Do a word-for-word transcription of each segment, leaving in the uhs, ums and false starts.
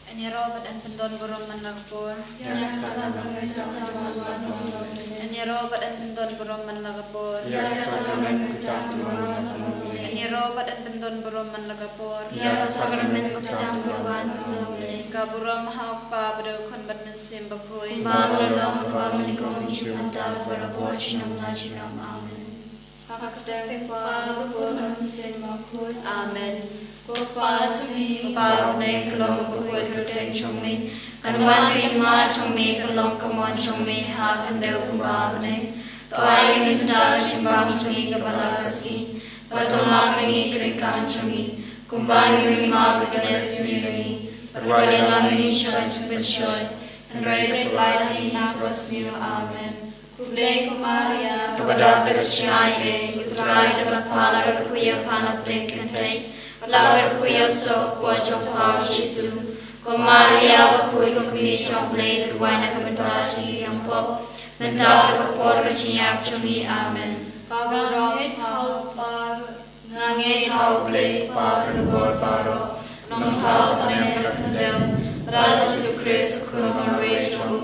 Yn ïaroh bad yn pyndon burom man la ka por. Ïa ka sakrament ka tang ban wan na ka por. Yn ïaroh bad yn pyndon burom man la ka por. Ïa ka sakrament ka tang ban wan na ka por. Yn ïaroh bad yn pyndon burom man la ka por. Ïa ka sakrament ka tang ban wan na ka por. Ka burom ha u Kpa bad u Khun bad Mynsiem Bakhuid. Kumba ka la long, kumba mynnyngkong, mynjur, mynta, barabor, junom la junom. Amen. Ha ka kyrteng u Kpa, u Khun, u Mynsiem Bakhuid. Amen. Ko Kpa jong ngi, uba ha bneng, ka long bakhuid ka kyrteng jong me. Kan wan ka hima jong me, kan long ka mon jong me ha khyndew kumba ha bneng. To ai ïa ngi mynta ka jingbam jong ngi kaba la ka sngi. Bad to map ïa ngi ki ryngkang jong ngi, kumba ngi ruh ngi map ïa ki ba sniew ïa ngi. Bad wat ïalam ngi sha ka jingpynshoi, hynrei pynpaw ïa ngi na kaba sniew. Amen. Khublei ko Maria, kaba dap da ka jingaiei, u Trai u don bad pha, la ka dei ka kpa ha pdeng ki kynthei, bad la ka dei ka soh ha ka por jong pha u Jisu. Ko Maria bakhuid, ko kmie jong u Blei, to duwai na ka bynta jong ngi ki khyllipmat, mynta bad ha ka por ka jingïap jong ngi. Amen. Ka burom ha u Kpa, nga ngeit ha u Blei u Kpa Ri bor baroh, u nongthaw tymmen bad khyndew, bad ha u Jisu Khrist u Khun ba marwei jong u,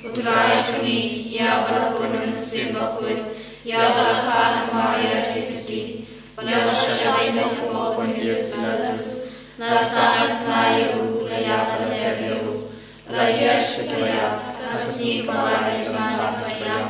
u Trai jong ngi, ïa ba la pun ha u Mynsiem Bakhuid, ïa ba la kha na ka Maria Theisotti, bad la shah shadien ha u kyrpuk u Pontius Pilatus, la sahnarphna ïa u, la ïap bad la ter ïa u, la hiar sha ki baïap, ha ka sngi kaba lai lem bad ki baïap,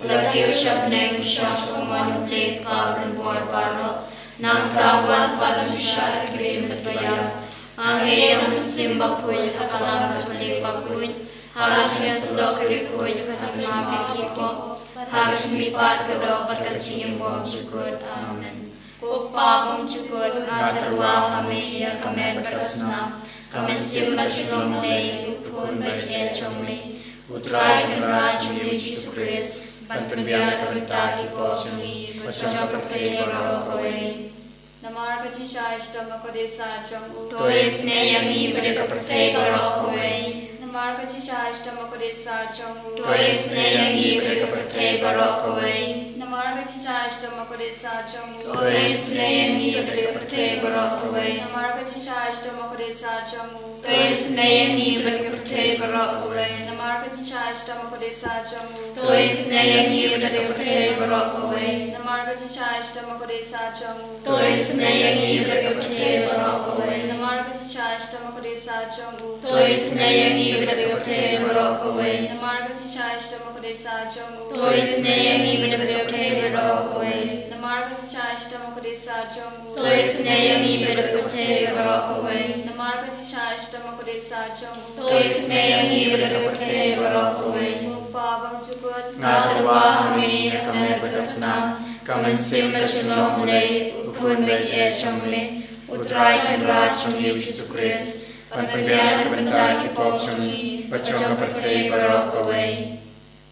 la kiew sha bneng, shong sha ka mon u Blei u Kpa Ri bor baroh. Nangta un wan pat ban pynshad ïa ki briew bad ki baïap. Nga ngeit ha u Mynsiem Bakhuid, ha ka Lam Katholik bakhuid, ha ka jingïasyllok ki riewkhuid, ha ka jingmap ïa ki pop, ha ka jingmihpat ka doh bad ka jingim bymjukut. Amen. Ko Kpa bymjukut, nga tyrwa ha me ïa ka met bad ka snam, ka mynsiem bad ka jinglong lei, u Khun ba ïeit jong me, u Trai Kynrad jong ngi u Jisu Khrist, ban pynbiang na ka bynta ki pop jong ngi bad jong ka pyrthei baroh kawei. Namar ka jingshah shitom bakordit sat jong u, to isynei ïa ngi bad ïa ka pyrthei baroh kawei. Namar ka jingshah shitom bakordit sat jong u, to isynei ïa ngi bad ïa ka pyrthei baroh kawei. Namar ka jingshah shitom bakordit sat jong u, to isynei ïa ngi bad ïa ka pyrthei baroh kawei. Namar ka jingshah shitom bakordit sat jong u, to isynei ïa ngi bad ïa ka pyrthei baroh kawei. Namar ka jingshah shitom bakordit sat jong u, to isynei ïa ngi bad ïa ka pyrthei baroh kawei. Namar ka jingshah shitom bakordit sat jong u, to isynei ïa ngi bad ïa ka pyrthei baroh kawei. Namar ka jingshah shitom bakordit sat jong u, to isynei ïa ngi bad ïa ka pyrthei baroh kawei. Namar ka jingshah shitom bakordit sat jong u, to isynei ïa ngi bad ïa ka pyrthei baroh kawei. Namar ka jingshah shitom bakordit sat jong u, to isynei ïa ngi bad ïa ka pyrthei baroh kawei. Namar ka jingshah shitom bakordit sat jong u, to isynei ïa ngi bad ïa ka pyrthei baroh kawei. Ko Kpa bymjukut, nga tyrwa ha me ïa ka met bad ka snam, ka mynsiem bad ka jinglong lei, u Khun ba ïeit jong me, u Trai Kynrad jong ngi u Jisu Khrist, ban pynbiang na ka bynta ki pop jong ngi bad jong ka pyrthei baroh kawei.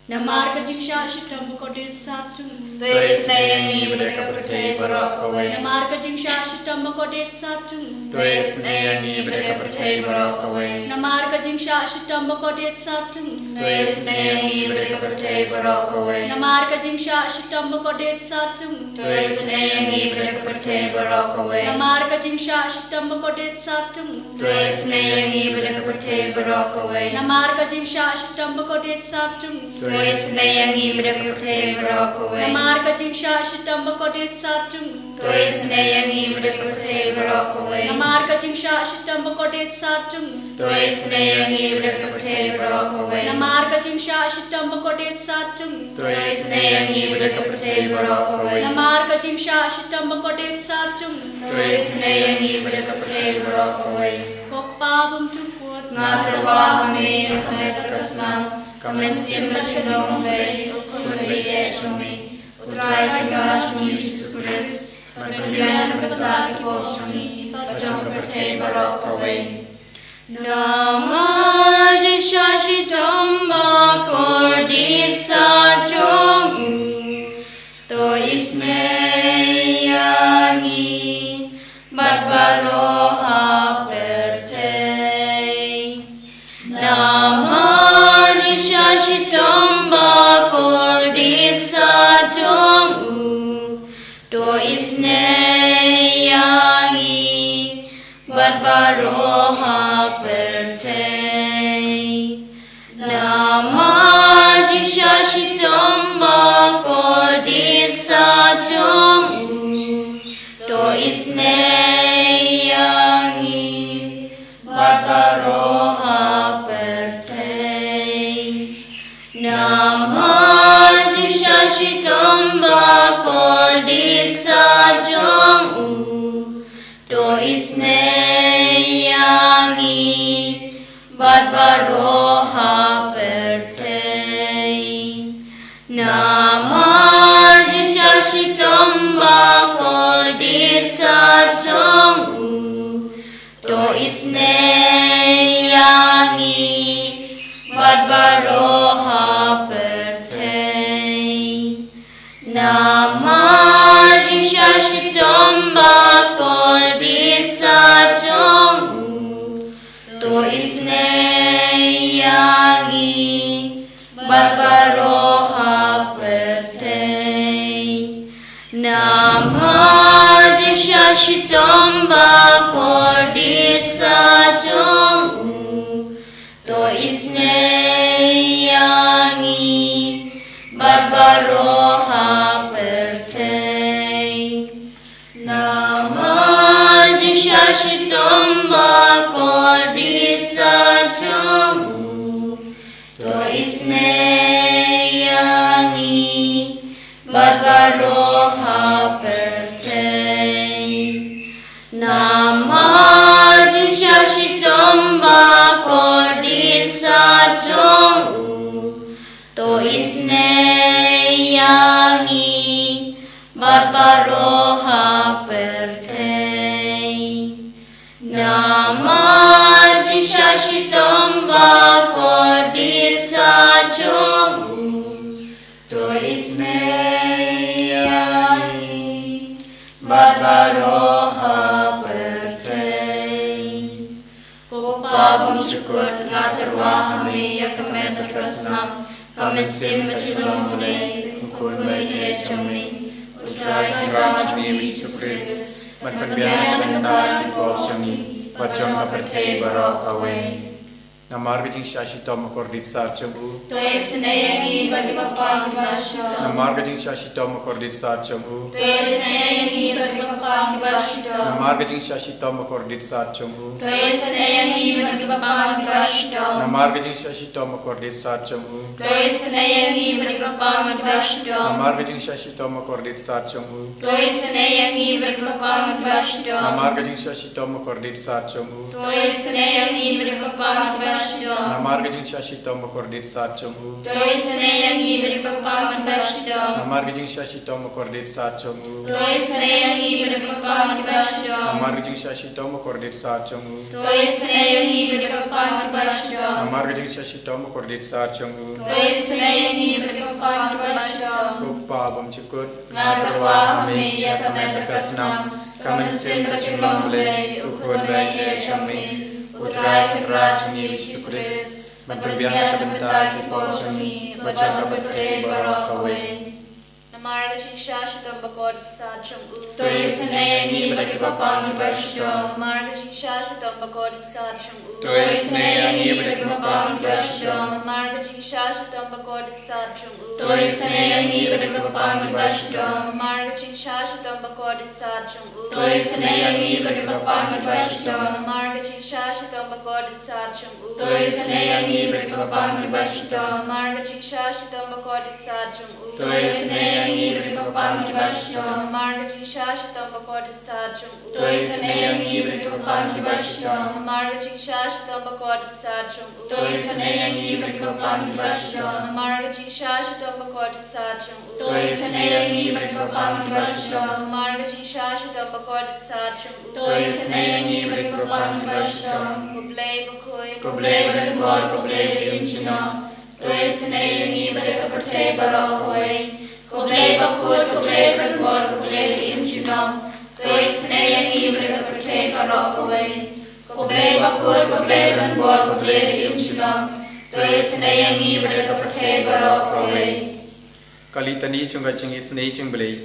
Namar ka jingshah shitom bakordit sat jong u, to isynei ïa ngi bad ïa ka pyrthei baroh kawei. Namar ka jingshah shitom bakordit sat jong u, to isynei ïa ngi bad ïa ka pyrthei baroh kawei. Namar ka jingshah shitom bakordit sat jong u, to isynei ïa ngi bad ïa ka pyrthei baroh kawei. Namar ka jingshah shitom bakordit sat jong u, to isynei ïa ngi bad ïa ka pyrthei baroh kawei. Namar ka jingshah shitom bakordit sat jong u, to isynei ïa ngi bad ïa ka pyrthei baroh kawei. Namar ka jingshah shitom bakordit sat jong u, to isynei ïa ngi bad ïa ka pyrthei baroh kawei. Namar ka jingshah shitom bakordit sat jong u, to isynei ïa ngi bad ïa ka pyrthei baroh kawei. Namar ka jingshah shitom bakordit sat jong u, to isynei ïa ngi bad ïa ka pyrthei baroh kawei. Namar ka jingshah shitom bakordit sat jong u, to isynei ïa ngi bad ïa ka pyrthei baroh kawei. Namar ka jingshah shitom bakordit sat jong u, to isynei ïa ngi bad ïa ka pyrthei baroh kawei. Ko Kpa bymjukut, nga tyrwa ha me ïa ka met bad ka snam, ka mynsiem bad ka jinglong lei, u Khun ba ïeit jong me, u Trai Kynrad jong ngi u Jisu Khrist, ban pynbiang na ka bynta ki pop jong ngi bad jong ka pyrthei baroh kawei. Namar jingshah shitom bakordit sat jong u, to isynei ïa ngi bad baroh ha pyrthei. Namar jingshah shitom bakordit sat jong u, to isynei ïa ngi bad baroh ha pyrthei. baroh ha pyrthei. Namar jingshah shitom bakordit sah jong u, to isynei ïa ngi bad baroh ha pyrthei. Namar jingshah shitom bakordit sah jong u, to isynei ïa ngi bad baroh ha pyrthei. Namar jingshah shitom bakordit sah jong u, to isynei ïa ngi bad baroh ha pyrthei. Namar jingshah shitom bakordit sah jong u, to isynei ïa ngi bad baroh ha pyrthei. Namar jingshah shitom bakordit sah jong u, to isynei ïa ngi bad baroh ha pyrthei. Namar jingshah shitom bakordit sah jong u, to isynei ïa ngi bad baroh ha pyrthei. Namar jingshah shitom bakordit sah jong u, to isynei ïa ngi bad baroh ha pyrthei. Ko Pa bymjukut, nga tyrwa ha me ïa ka met bad ka snam, ka mynsiem bad ka jinglong U Blei, U Khun bad U Ïeit jong me, U Trai Kynrad jong ngi U Jisu Khrist, ban pynbiang ïa ka bynta ki pop jong ngi bad jong ka pyrthei baroh kawei. Namar ka jingshah shitom bakordit sah jong u, to isynei ïa ngi bad ki bapang kiba shitom. Namar ka jingshah shitom bakordit sah jong u, to isynei ïa ngi bad ki bapang kiba shitom. Namar ka jingshah shitom bakordit sah jong u, to isynei ïa ngi bad ki bapang kiba shitom. Namar ka jingshah shitom bakordit sah jong u, to isynei ïa ngi bad ki bapang kiba shitom. Namar ka jingshah shitom bakordit sah jong u, to isynei ïa ngi bad ki bapang kiba shitom. Namar ka jingshah shitom bakordit sah jong u, to isynei ïa ngi bad ki bapang kiba shitom. Namar ka jingshah shitom bakordit sah jong u, to isynei ïa ngi bad ki bapang kiba shitom. Namar ka jingshah shitom bakordit sah jong u, to isynei ïa ngi bad ki bapang kiba shitom. Namar ka jingshah shitom bakordit sah jong u, to isynei ïa ngi bad ki bapang kiba shitom. Namar ka jingshah shitom bakordit sah jong u, to isynei ïa ngi bad ki bapang kiba shitom. Ko Pa bymjukut, nga tyrwa ha me ïa ka met bad ka snam, ka mynsiem bad ka jinglong U Blei, U Khun bad U Ïeit jong me, U Trai Kynrad jong ngi U Jisu Khrist, ban pynbiang ïa ka bynta ki pop jong ngi bad jong ka pyrthei baroh kawei. Namar ka jingshah shitom bakordit sah jong u, to isynei ïa ngi bad ki bapang kiba shitom. Namar ka jingshah shitom bakordit sah jong u, to isynei ïa ngi bad ki bapang kiba shitom. Namar ka jingshah shitom bakordit sah jong u, to isynei ïa ngi bad ki bapang kiba shitom. Namar ka jingshah shitom bakordit sah jong u, to isynei ïa ngi bad ki bapang kiba shitom. Namar ka jingshah shitom bakordit sah jong u, to isynei ïa ngi bad ki bapang kiba shitom. Namar ka jingshah shitom bakordit sah jong u, to isynei ïa ngi bad ki bapang kiba shitom. Namar ka jingshah shitom bakordit sah jong u, to isynei ïa ngi bad ki bapang kiba shitom. Namar ka jingshah shitom bakordit sah jong u, to isynei ïa ngi bad ki bapang kiba shitom. Namar ka jingshah shitom bakordit sah jong u, to isynei ïa ngi bad ki bapang kiba shitom. Namar ka jingshah shitom bakordit sah jong u, to isynei ïa ngi bad ki bapang kiba shitom. Ko Blei bakhuid, ko Blei badonbor, ko Blei ba im junom, to isynei ïa ngi bad ïa ka pyrthei baroh kawei. Ko Blei bakhuid, ko Blei badonbor, ko Blei ba im junom, to isynei ïa ngi bad ïa ka pyrthei baroh kawei. Ko Blei bakhuid, ko Blei badonbor, ko Blei ba im junom, to isynei ïa ngi bad ïa ka pyrthei baroh kawei. Ka Litani jong ka jingisynei jong U Blei.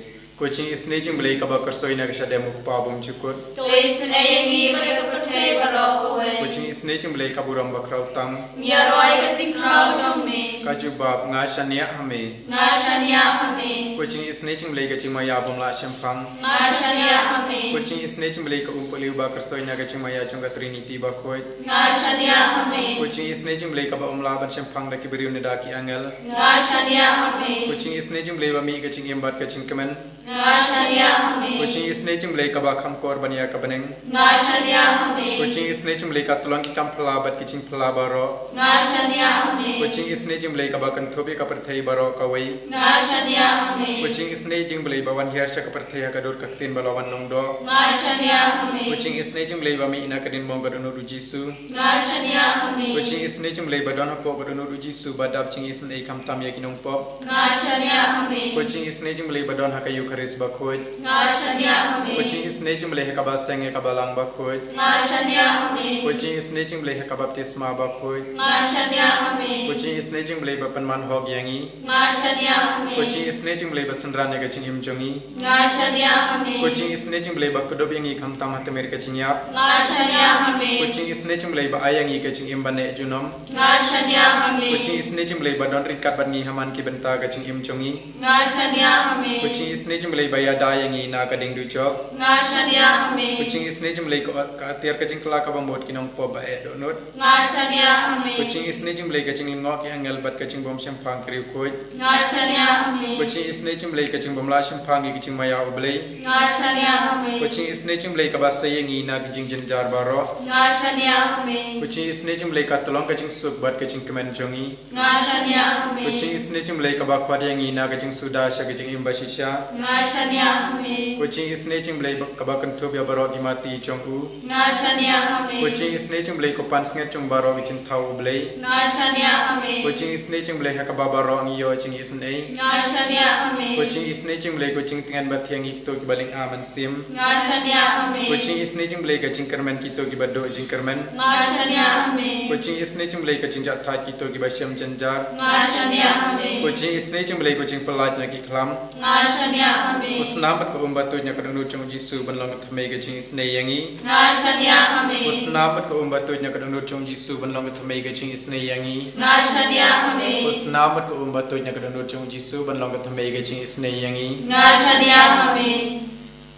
Ko jingisynei jong U Blei kaba kyrsoi na ka shadem U Kpa Bymjukut. To isynei ïa ngi bad ïa ka pyrthei baroh kawei. Ko jingisynei jong U Blei ka burom bakhraw tam. Ngi ïaroh ïa ka jingkhraw jong me. Ka jubab, nga shaniah ha me. Nga shaniah ha me. Ko jingisynei jong U Blei ka jingmaïa bym lah shemphang. Nga shaniah ha me. Ko jingisynei jong U Blei ka umpohliew ba kyrsoi na ka jingmaïa jong ka Trinity bakhuid. Nga shaniah ha me. Ko jingisynei jong U Blei kaba ym lah ban shemphang da ki briew ne da ki angel. Nga shaniah ha me. Ko jingisynei jong U Blei ba mih ka jingim bad ka jingkmen. Nga shaniah ha me. Ko jingisynei jong U Blei kaba kham kor ban ïa ka bneng. Nga shaniah ha me. Ko jingisynei jong U Blei ka tyllong ki kam phylla bad ki jingphylla baroh. Nga shaniah ha me. Ko jingisynei jong U Blei kaba kynthup ïa ka pyrthei baroh kawei. Nga shaniah ha me. Ko jingisynei jong U Blei ba wan hiar sha ka pyrthei ha ka dur ka ktien ba la wan long doh. Nga shaniah ha me. Ko jingisynei jong U Blei ba mih na ka dien mong ka dohnud U Jisu. Nga shaniah ha me. Ko jingisynei jong U Blei ba don hapoh ka dohnud U Jisu ba dap jingisynei khamtam ïa ki nongpop. Nga shaniah ha me. Ko jingisynei jong U Blei ba don ha ka Eukharist bakhuid. Nga shaniah ha me. Ko jingisynei jong U Blei ha kaba seng ïa kaba lang bakhuid. Nga shaniah ha me. Ko jingisynei jong U Blei ha ka baptisma bakhuid. Nga shaniah ha me. Ko jingisynei jong U Blei ba pynman hok ïa ngi. Nga shaniah ha me. Ko jingisynei jong U Blei ba synran ïa ka jingim jong ngi. Nga shaniah ha me. Ko jingisynei jong U Blei ba kdup ïa ngi khamtam ha tmier ka jingïap. Nga shaniah ha me. Ko jingisynei jong U Blei ba ai ïa ngi ka jingim ban neh junom. Nga shaniah ha me. Ko jingisynei jong U Blei ba don ryngkat bad ngi ha man ki bynta ka jingim jong ngi. Nga shaniah ha me. Ko jingisynei jong U Blei ba ïada ïa ngi na ka ding dujok. Nga shaniah ha me. Ko jingisynei jong U Blei ka, ka atiar ka jingkylla kaba mut ki nongpop ba eh dohnud. Nga shaniah ha me. Ko jingisynei jong U Blei ka jinglyngngoh ki angel bad ka jingbym shemphang ki riewkhuid. Nga shaniah ha me. Ko jingisynei jong U Blei ka jingbym lah shemphang ïa ka jingmaïa U Blei. Nga shaniah ha me. Ko jingisynei jong U Blei kaba sei ïa ngi na ki jingjynjar baroh. Nga shaniah ha me. Ko jingisynei jong U Blei ka tyllong ka jingsuk bad ka jingkmen jong ngi. Nga shaniah ha me. Ko jingisynei jong U Blei kaba khot ïa ngi na ka jingsuda sha ka jingim bashisha. Nga shaniah ha me. Ko jingisynei jong U Blei ba, kaba kynthup ïa baroh ki mati jong u. Nga shaniah ha me. Ko jingisynei jong U Blei ko pansngiat jong baroh ki jingthaw U Blei. Nga shaniah ha me. Ko jingisynei jong U Blei ha kaba baroh ngi ïoh jingisynei. Nga shaniah ha me. Ko jingisynei jong U Blei ko jingtngen ba thiang ïa kito kiba lynga mynsiem. Nga shaniah ha me. Ko jingisynei jong U Blei ka jingkyrmen kito kiba duh jingkyrmen. Nga shaniah ha me. Ko jingisynei jong U Blei ka jingjahthait kito kiba shem jynjar. Nga shaniah ha me. Ko jingisynei jong U Blei ko jingpyllait na ki khlam. Nga shaniah ha me. U snam bad ka um ba tuid na ka dohnud jong U Jisu ban long ka thymmei ka jingisynei ïa ngi. Nga shaniah ha me. U snam bad ka um ba tuid na ka dohnud jong U Jisu ban long ka thymmei ka jingisynei ïa ngi. Nga shaniah ha me. U snam bad ka um ba tuid na ka dohnud jong U Jisu ban long ka thymmei ka jingisynei ïa ngi. Nga shaniah ha me.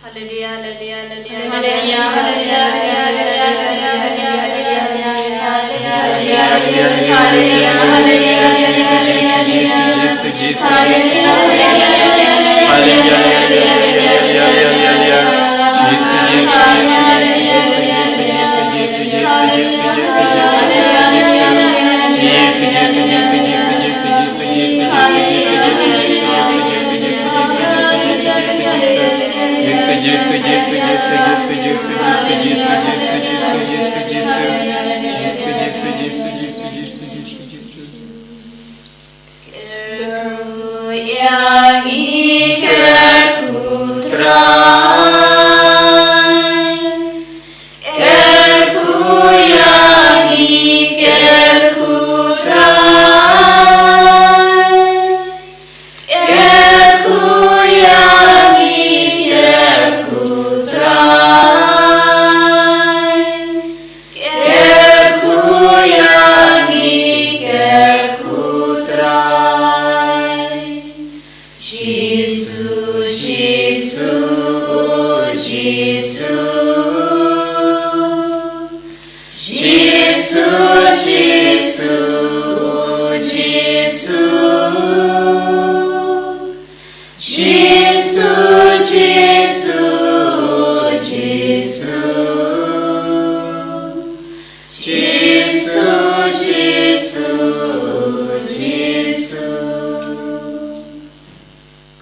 Haleluya, haleluya, haleluya. Haleluya, haleluya, haleluya. Jisu, Jisu, Jisu, Jisu. Kyrkhu ïa ngi, kyrkhu Trai. Kyrkhu ïa ngi, kyrkhu Trai. Kyrkhu ïa ngi, kyrkhu Trai. Kyrkhu ïa ngi, kyrkhu Trai. Jisu, Jisu, Jisu. Jisu, Jisu, Jisu. Jisu, Jisu, Jisu. Jisu, Jisu, Jisu.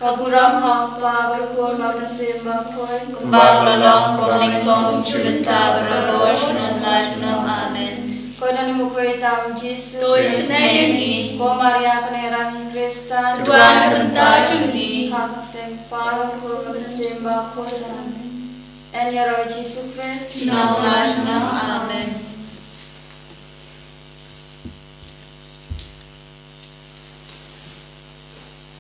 Ka burom ha U Kpa bad U Khun bad U Mynsiem Bakhuid. Kumba ka la long, kumba ka la long, kumjuh mynta, baroh shi nong la shi nong. Amen. Ko Nongpynim Bakhuid tam Jisu. To isynei ïa ngi. Ko Maria kane ka rangïing Khristan. Duwai na ka bynta jong ngi. Ha ka kyrteng U Kpa bad U Khun bad U Mynsiem Bakhuid. Amen. Yn ïaroh Jisu Khrist. Shi nong la shi nong. Amen.